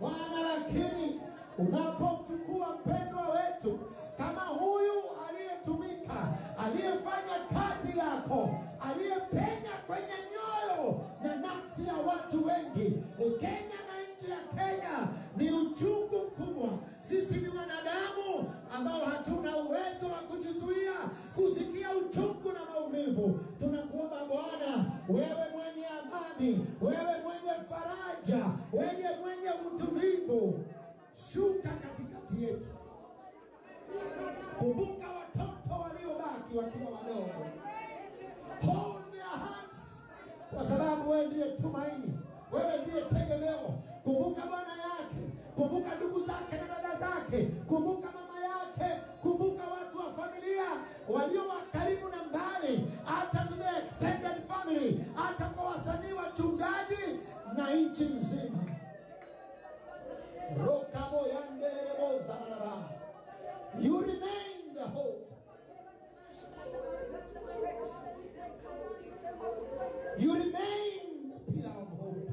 Bwana, lakini unapomchukua mpendwa wetu kama huyu aliyetumika, aliyefanya kazi yako, aliyepenya kwenye nyoyo na nafsi ya watu wengi Kenya na nje ya Kenya, ni uchungu mkubwa. Sisi ni wanadamu ambao hatuna uwezo wa kujizuia kusikia uchungu na maumivu. Tunakuomba Bwana, wewe mwenye amani, wewe mwenye faraja, wewe mwenye utulivu, shuka katikati yetu. Kumbuka watoto waliobaki wakiwa wadogo. Hold their hands, kwa sababu wewe ndiye tumaini, wewe ndiye tegemeo. Kumbuka bwana yake, kumbuka ndugu zake na dada zake, kumbuka mama yake, kumbuka watu wa familia walio wa karibu na mbali, hata to the extended family, hata kwa wasanii, wachungaji na nchi nzima. Rokabo yanderebo zamaraba. You remain the hope. You remain the pillar of hope.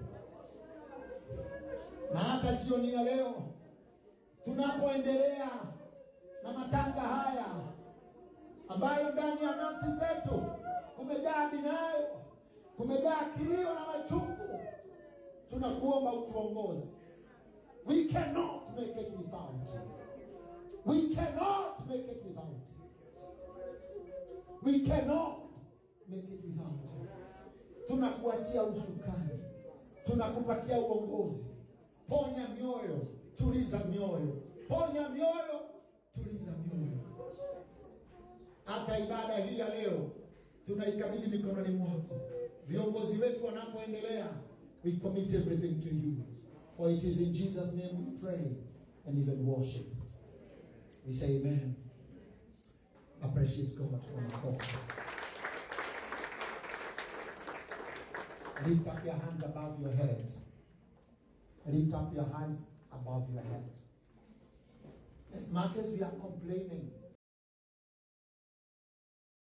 Na hata jioni ya leo tunapoendelea na matanga haya ambayo ndani ya nafsi zetu kumejaa dinayo, kumejaa kilio na machungu, tunakuomba utuongoze. We cannot make it without you. We cannot make it without you. We cannot make it without you. Tunakuachia usukani, tunakupatia uongozi. Ponya mioyo, tuliza mioyo. Ponya mioyo, tuliza mioyo. Hata ibada hii ya leo tunaikabidhi mikononi mwako. Viongozi wetu wanapoendelea, we commit everything to you. For it is in Jesus' name we pray and even worship. We say amen. Appreciate God kwa makofi. Lift up your hands above your head. Lift up your hands above your head. As much as we are complaining,